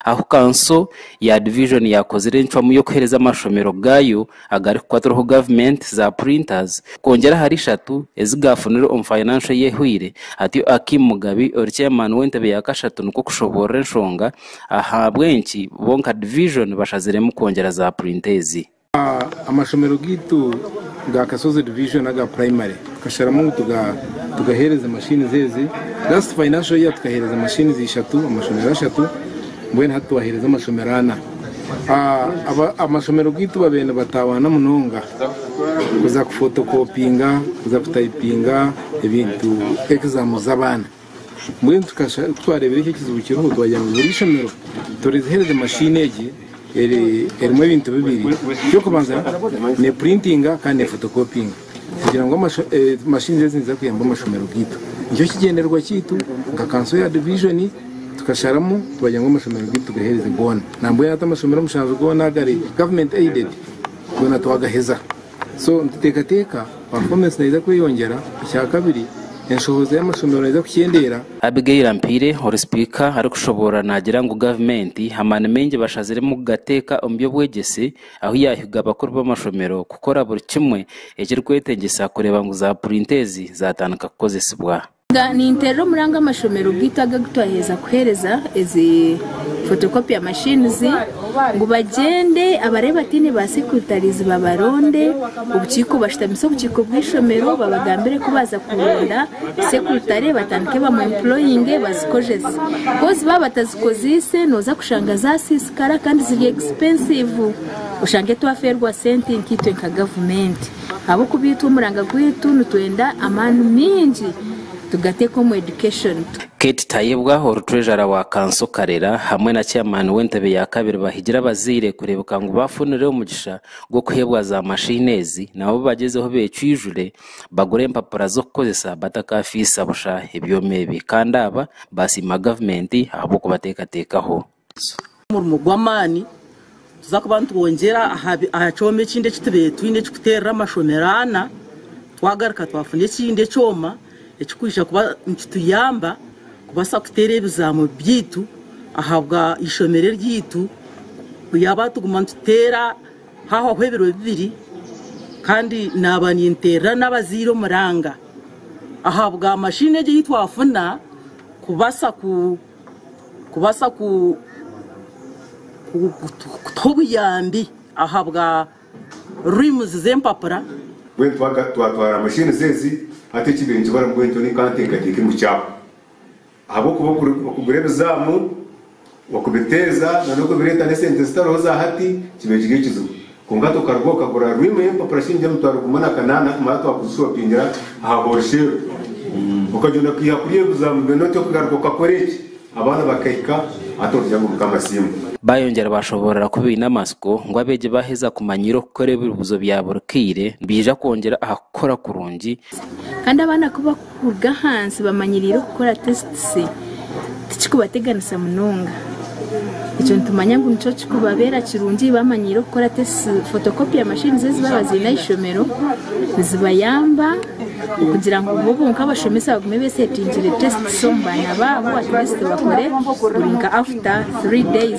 Ahu kanso ya divijoni yaakozire encwamu y'okuheereza amashomero gaayo agarikukwatirwaho gavumenti za printers kwongyera ahari ishatu ezi gaafunire omu financial year ehweire, atyo Akim Mugabi ori chairman w'entebe ya kashatu nikwo kushoboorora enshonga ahabw'enki bo nka divijoni bashaziremu kwongyera za printer ezi. Amashomero gaitu ga Kasozi Division aga primary tukasharamu ngu tugahereze machines ezi. Last financial year tukahereza machines ishatu amashomero ashatu mbwenu hati twahereza amashomero ana. Amashomero gaitu babaire nibatawaana munonga kuza kufotokopinga, kuza kutayipinga ebintu exams z'abaana. Mbwenu kutwareebire eki ekizibu kiriho twagira ngu buri ishomero turiziheereze mashini egi erimu ebintu bibiri. Eky'okubanza nepurintinga kandi nefotokopinga kugira ngu mashini ezi niziza kuyamba amashomero gaitu. Nikyo kigyendererwa kyaitu nka kanso ya divijoni tukasharamu twagira ngu amashomero gaitu tugaheereze goona. Nambwenu hati amashomero omushanju goona agari gavumenti eyidedi goona twagaheza. So nituteekateeka performance neija kweyongyera, ekyakabiri enshohoza y'amashomero neija kukyendeera. Abigail Ampiire ori sipiika arikushoboorora naagira ngu gavumenti amaani maingi bashaziremu kugateeka omu by'obwegyese ahu yaahiga abakuru b'amashomero kukora buri kimwe ekirikwetengyesa kureeba ngu za purinta ezi zaatandika kukozesibwa. Ninteerera omuranga amashomero gaitu aga agu twaheza kuheereza ezi photocopy machines ngu bagyende abaraabe bataine ba secretaries babaronde, obukiiko bashutamise obukiiko bw'eishomero babagambire ku baaza kuronda secretary batandike bamu employinge bazikozese coz baaba batazikozeise nooza kushanga zaasiisikara kandi ziri expensive oshange twafeerwa sente nkaitwe nka gavumenti. Ahabw'okuba itwe omuranga gwaitu nitwenda amaani maingi tugateeke omu education. Kate Tayebwa ori Treasurer wa Kanso Karera hamwe na Chairman w'entebe ya kabiri bahigire abazaire kureebeka ngu baafunire omugisha gw'okuheebwa za mashini ezi nabo bagyezeho beecwijure bagure empapura z'okukozesa batakafiisa busha ebyoma ebi kandi aba baasiima gavumenti ahabw'okubateekateekaho. Omurimo gw'amaani tuza kuba nitwongyera aha kyoma ekindi eki tubaire twine ekirikuteerera amashomero ana, twagaruka twafuna ekindi ekyoma ekirikwija kuba nikituyamba kubaasa kuteera ebizaamo byaitu ahabwa eishomero eryaitu yaaba tuguma nituteera hahwaho ebiro bibiri kandi naaba ninteerera n'abazaire omuranga ahabwa mashini egi ei twafuna kubaasa ku. kubaasa kutuha obuyambi ahabwa reams z'empapura. Mbwenu twatwara machines ezi hati ekibaire nikibara mbwenu nikyo ninkanteekateeka ngu kyahwa ahabw'okuba okugura ebizaamu, okubiteeza na n'okubireeta n'esente zitariho za hati kibaire kiri ekizibu. Kwonka hati okaruga okagura ream y'empapura shilingi omutwaro gumwe na kanaana mara twakuzishopingira aha wholesale okagyenda okaiha kuriya ebizaamu byona oti okagaruka okakora eki. Abaana bakahika hati orugira ngu Mukama asiimwe. Baayongyera baashoboorora ku baine amatsiko ngu abeegi baaheza kumanyiira okukora ebibuuzo bya buri kaire nibaija kwongyera aha kukora kurungi. Kandi abaana ku bakuruga ahansi bamanyiriire okukora tesits tikikubateganisa munonga. Ekyo nitumanya ngu nikyo kikubabeera kirungi bamanyiire okukora tests photocopy machines ezi baaba baziine aha ishomero nizibayamba. Okugira ngu bo bonka abashomesa bagume besetingire tests omu baana baabo at least bakore buri nka after 3 days.